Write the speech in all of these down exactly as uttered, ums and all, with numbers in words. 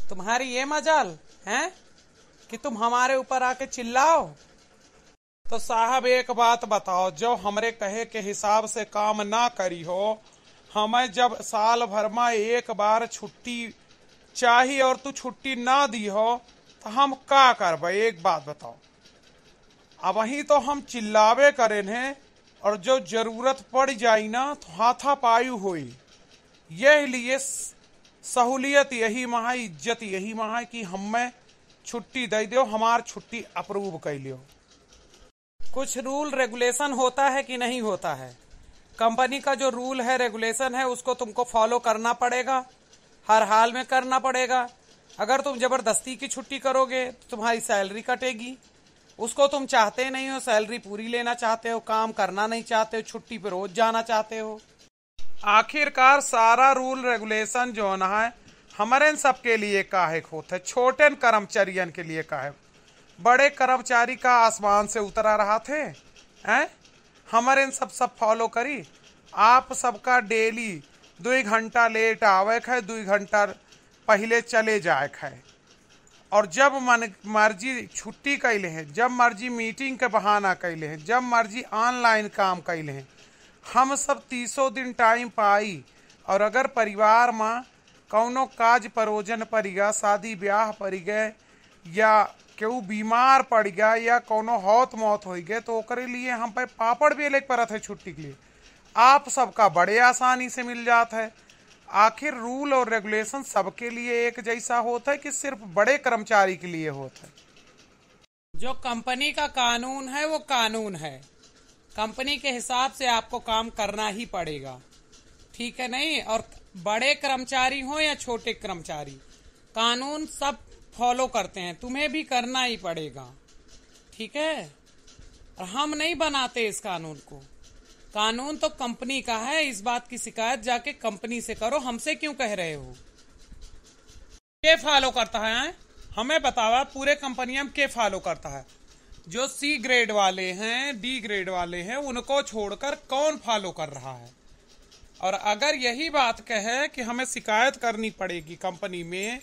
तुम्हारी ये मजाल है कि तुम हमारे ऊपर आके चिल्लाओ? तो साहब, एक बात बताओ, जो हमरे कहे के हिसाब से काम ना करी हो, हमें जब साल भर में एक बार छुट्टी चाही और तू छुट्टी ना दी हो, तो हम का करबे? एक बात बताओ। अबहीं तो हम चिल्लावे करेन हैं, और जो जरूरत पड़ जाई ना, तो हाथापाई होई। यह लिए स-, सहूलियत यही महा, इज्जत यही महा कि हमें छुट्टी दे दो, हमार छुट्टी अप्रूव कर लियो। कुछ रूल रेगुलेशन होता है कि नहीं होता है? कंपनी का जो रूल है, रेगुलेशन है, उसको तुमको फॉलो करना पड़ेगा, हर हाल में करना पड़ेगा। अगर तुम जबरदस्ती की छुट्टी करोगे तो तुम्हारी सैलरी कटेगी। उसको तुम चाहते नहीं हो, सैलरी पूरी लेना चाहते हो, काम करना नहीं चाहते हो, छुट्टी पे रोज जाना चाहते हो। आखिरकार सारा रूल रेगुलेशन जौन है, हमरेन सबके लिए काहे होत है? छोटेन कर्मचारियन के लिए काहे? बड़े कर्मचारी का आसमान से उतरा रहत है, हैं? हमरेन सब, सब फॉलो करी। आप सबका डेली दुई घंटा लेट आवे के है, दुई घंटा पहिले चले जाए के है। और जब मन मर्जी छुट्टी कइ लेहें, जब मर्जी मीटिंग के बहाना कइ लेहें, जब मर्जी ऑनलाइन काम कइ लेहें, हम सब तीसों दिन टाइम पाई। और अगर परिवार में कौनो काज परोजन पड़ि गा, शादी ब्याह पड़ि गए, या केहू बीमार पड़ि गा, या कौनो हौत मौत होइ गए, तो ओकरे लिए हम पे पापड़ बेले के पड़त है छुट्टी के लिए। आप सबका बड़े आसानी से मिल जात है। आखिर रूल और रेगुलेशन सबके लिए एक जैसा होत है कि सिर्फ बड़े कर्मचारी के लिए होत है? जो कंपनी का कानून है, वो कानून है। कंपनी के हिसाब से आपको काम करना ही पड़ेगा, ठीक है नहीं? और बड़े कर्मचारी हो या छोटे कर्मचारी, कानून सब फॉलो करते हैं, तुम्हें भी करना ही पड़ेगा, ठीक है? और हम नहीं बनाते इस कानून को, कानून तो कंपनी का है। इस बात की शिकायत जाके कंपनी से करो, हमसे क्यों कह रहे हो? के फॉलो करता है, हैं? हमें बतावा, पूरे कंपनिया में के फॉलो करता है? जो सी ग्रेड वाले हैं, डी ग्रेड वाले हैं, उनको छोड़कर कौन फॉलो कर रहा है? और अगर यही बात कहे कि हमें शिकायत करनी पड़ेगी कंपनी में,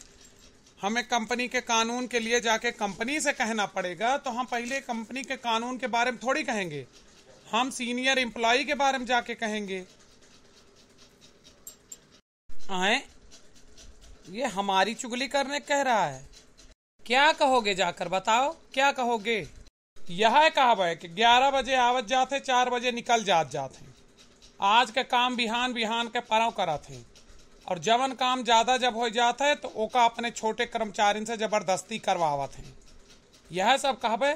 हमें कंपनी के कानून के लिए जाके कंपनी से कहना पड़ेगा, तो हम पहले कंपनी के कानून के बारे में थोड़ी कहेंगे, हम सीनियर एम्प्लॉई के बारे में जाके कहेंगे। आए, ये हमारी चुगली करने कह रहा है। क्या कहोगे जाकर, बताओ, क्या कहोगे? यह कहबे कि ग्यारह बजे आवत जात है, चार बजे निकल जात जात है। आज के काम बिहान बिहान के परव करत है, और जवन काम ज्यादा जब हो जात है, तो ओका अपने छोटे कर्मचारिन से जबरदस्ती करवावत है। यह सब कहबे,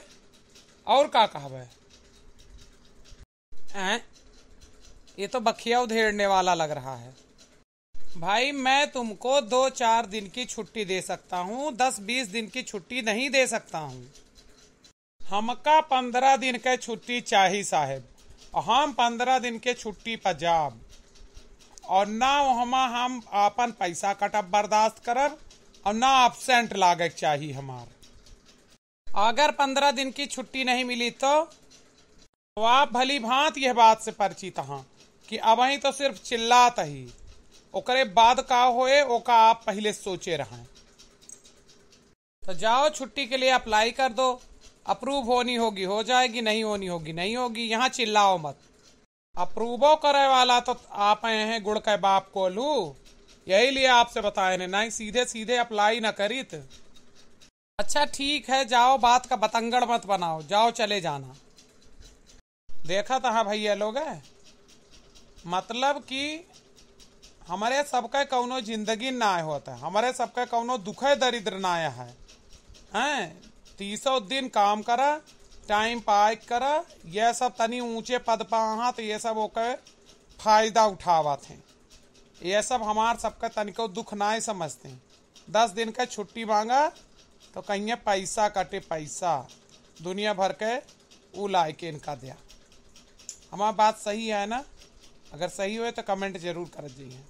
और का कहबे? हैं? ये तो बखिया उधेड़ने वाला लग रहा है। भाई, मैं तुमको दो चार दिन की छुट्टी दे सकता हूँ, दस बीस दिन की छुट्टी नहीं दे सकता हूँ। हमका पन्द्रह दिन के छुट्टी चाही साहेब, और हम पन्द्रह दिन के छुट्टी पर जाब, और ना वहमा हम आपन पैसा कटब बर्दाश्त करब, और ना एब्सेंट लागे के चाही हमार। अगर पन्द्रह दिन की छुट्टी नहीं मिली तो? तो आप भली भांत यह बात से परिचित हाँ कि अबहीं तो सिर्फ चिल्लात ही, ओकरे बाद का होए, ओका आप पहिले सोचे रहें। तो जाओ, छुट्टी के लिए अप्लाई कर दो, अप्रूव होनी होगी हो जाएगी, नहीं होनी होगी नहीं होगी, यहाँ चिल्लाओ मत। अप्रूवो करे वाला तो आप हैं गुड़ के बाप कोल्हू, यही लिए आपसे बताए ने, नहीं सीधे सीधे अप्लाई न करीत। अच्छा ठीक है, जाओ, बात का बतंगड़ मत बनाओ, जाओ चले जाना। देखा था भैया लोग, मतलब कि हमरे सबके कौनो जिंदगी ना होत है, हमरे सबके कौनो दुखे दरिद्र ना है, हैं? तीसों दिन काम करा, टाइम पाए करा, ये सब तनी ऊंचे पद पा हाँ तो ये सब ओके फायदा उठावत हैं। ये सब हमार सबके तनिको दुख ना समझते हैं। दस दिन का छुट्टी मांगा तो कहिए पैसा कटे पैसा, दुनिया भर के ऊ लाइके इनका दिया। हमार बात सही है ना? अगर सही होए तो कमेंट जरूर कर जाइए।